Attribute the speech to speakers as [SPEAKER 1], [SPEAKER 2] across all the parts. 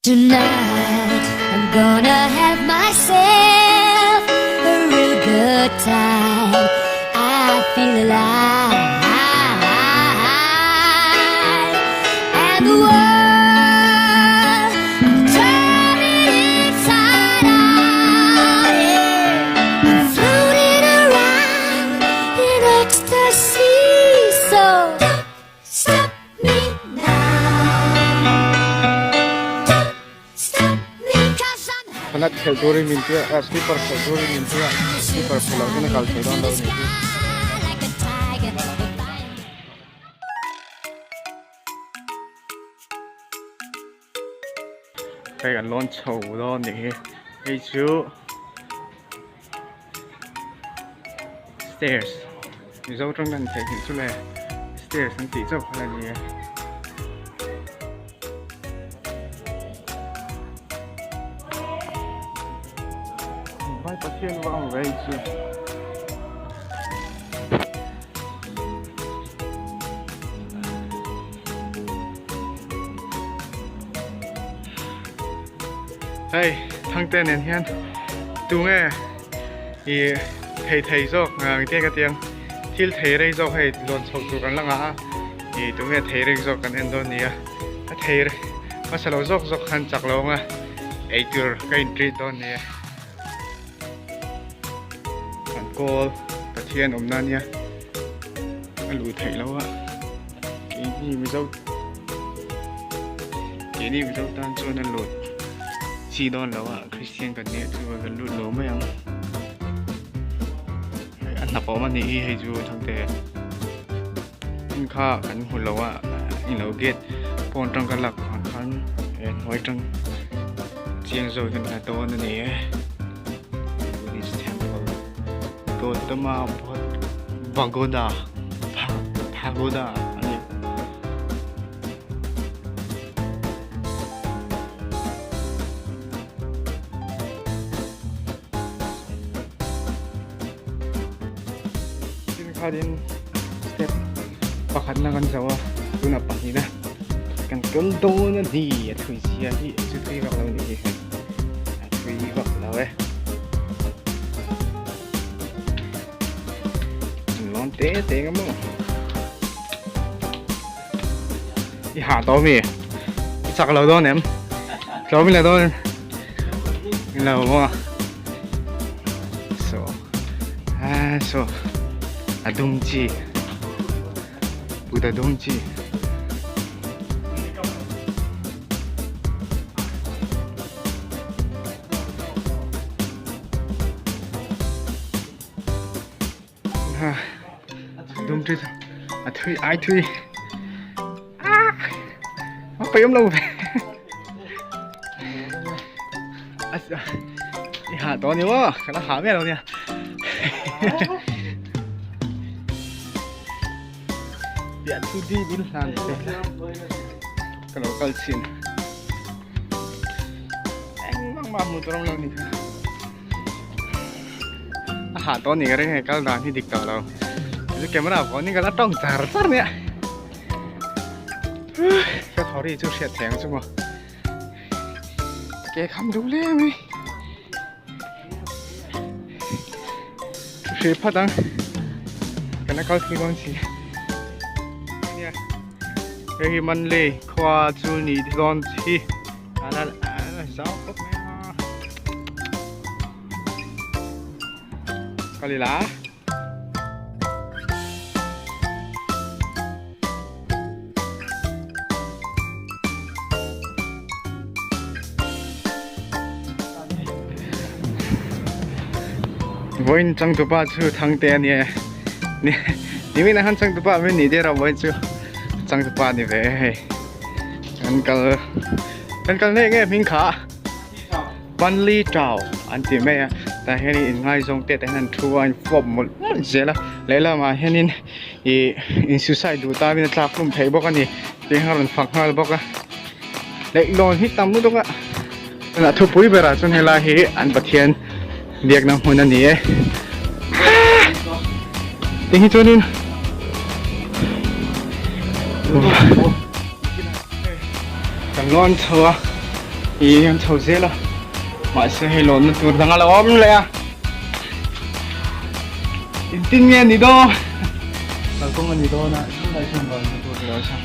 [SPEAKER 1] Tonight I'm gonna have myself a real good time I feel alive And the world I'm turning inside out yeah. I'm floating around in ecstasy So don't stop me
[SPEAKER 2] Khanat khelh turin min tia a slipper khelh turin min tia slipper phu loh chuan a kal thei dawn lo a nih hi. Hei an lawn chho dawn nih hi hei chu stairs mizo tang kan theihnghilh chu le stairs an tih chauh kha la ni e. Vai pathian vang ve hei chu. Hei thangte nen hian tunge ih thei thei zawk ang te ka ti ang thil thei rei zawk hei lawn chhoh tur kan la ngah a ih tunge thei rei zawk kan en dawn nia a thei hmasa lo zawk zawk khan chak lo ang a eitur ka in treat dawn nia an kawl Pathian awmna nia a luh theih loh a keini mizo keini mizo tan chuan a lut chi dawn lo a Christian kan nih chu kan lut lo mai ang hei a hnap awm a nih hi hei chu thangte hmun kha kan hmu lo a ilo gate pawn tang ka lak vang khan he hnuai tang chiang zawk hian a dawn a ni e Buddhist temple Gautama Pagoda Pagoda a ni. Tin khanin step pakhatna kan zo a tunah pahnihna kan kal dawn a ni a thui zia hi chu thui vak lo a nih hi hei a thui vak lo e an lawn te te nga maw i hah tawh mi i chak lo dawn em tlawm i la dawn em lo maw so a so a dum chi put a dum chi ha dum thui a thui ai thui a phải om lâu i hạ to nhiều quá cái nó hạ mẹ đâu nha biar thu đi bin hlan te ka lo kal chin engmah mah hmuh tur awm lo ni kha a hah tawh a ni ka ring hei kal dan hi dik tawh lo chu camera pawh ni ka la tawng char char nia ka thaw ri chu hriat thei ang chu maw ke kham duh hle mai thu hrih phat ang kan la kal thei dawn si nia hei hi Manley khua chu ni dawn hi a la zau khawp mai a kal ila. Vawiin changtupa chu Thangte a nia nimin a han changtupa min nih der a vawiin chu changtupa a ni ve e hei kan kal kan kal nek nge hming kha Panli Tau an ti mai a tah hian in ngaizawng te tah hian an thu a in fawp mawlh mawlh zel a lehlamah hianin ih in suicide duh tan in a tlak hlum theih bawk a ni tih kha a rawn fak nghal bawk a leihlawn hi tam lutuk a tunah thupui berah chuan helai hi an Pathian biakna hmun a ni e tih hi chuanin kan lawn chho a. Ih an chho zel a mahse hei lawnna tur dang a lo awm leh a engtin nge ni dawn kalkawng a ni dawn a chhungah chuan lawnna tur a lo chho.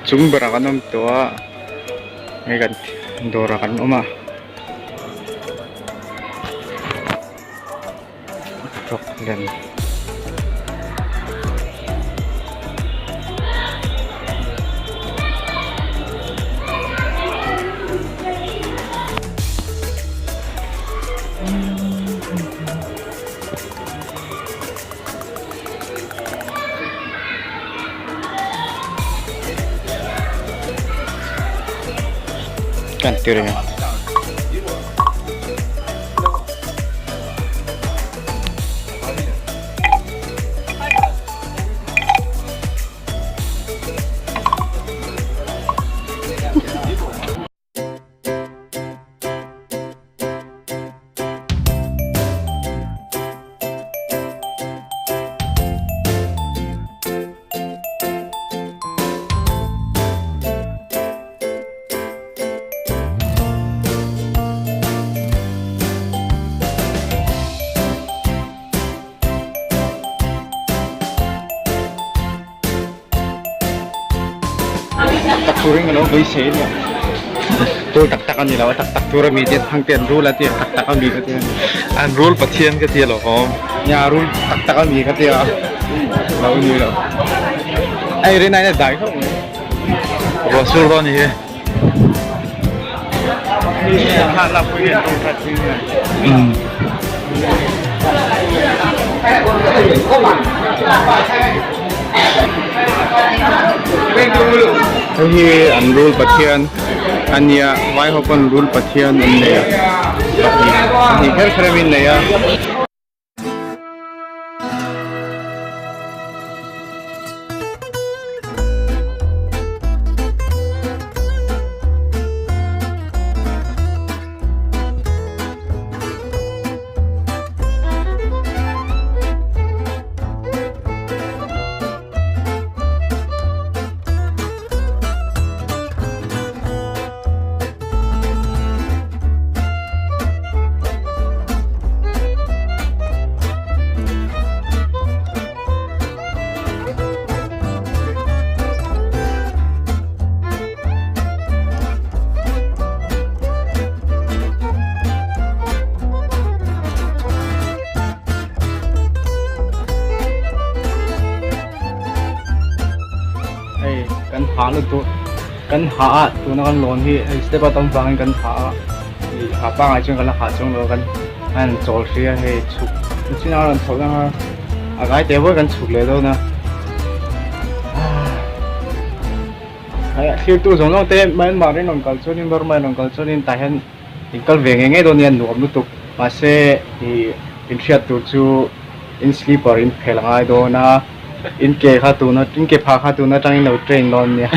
[SPEAKER 2] Chung berah kan awm tawh a hei kan dawrah kan awm a truck lem. Kan tir ang. Tak tak turin ka lo beisei a nia tur tak tak a ni lo a tak tak tur a mi te thang te an rul a tia tak tak a mi ka tia
[SPEAKER 3] an rul pathian ka tia lo awm
[SPEAKER 2] nia rul tak tak a mi ka tia lo ni lo ei rin aina dai khawp mai
[SPEAKER 3] ruah sur dawn ni hi
[SPEAKER 2] Hei hi an rul pathian a nia vai ho pawn rul pathian an nei a pahnih kher kher in nei a. Hei kan hah lutuk kan hah a tuna kan lawn hi hei step a tam vangin kan hah a ih hah pangai chuan kan la hah chuang lo a kan an chawl hrih a hei chhuk chin a rawn chhoh na a gai teh vawi kan chhuk leh dawn a hei a thlir tu zawng zawng te Myanmar in rawn kal chuanin Burma in rawn kal chuanin tah hian in kal ve ngei ngei dawn nia nuam lutuk mahse ih inhriat tur chu in slipper in phel a ngai dawn a in ke kha tuna in ke phah kha tuna atangin lo train dawn nia.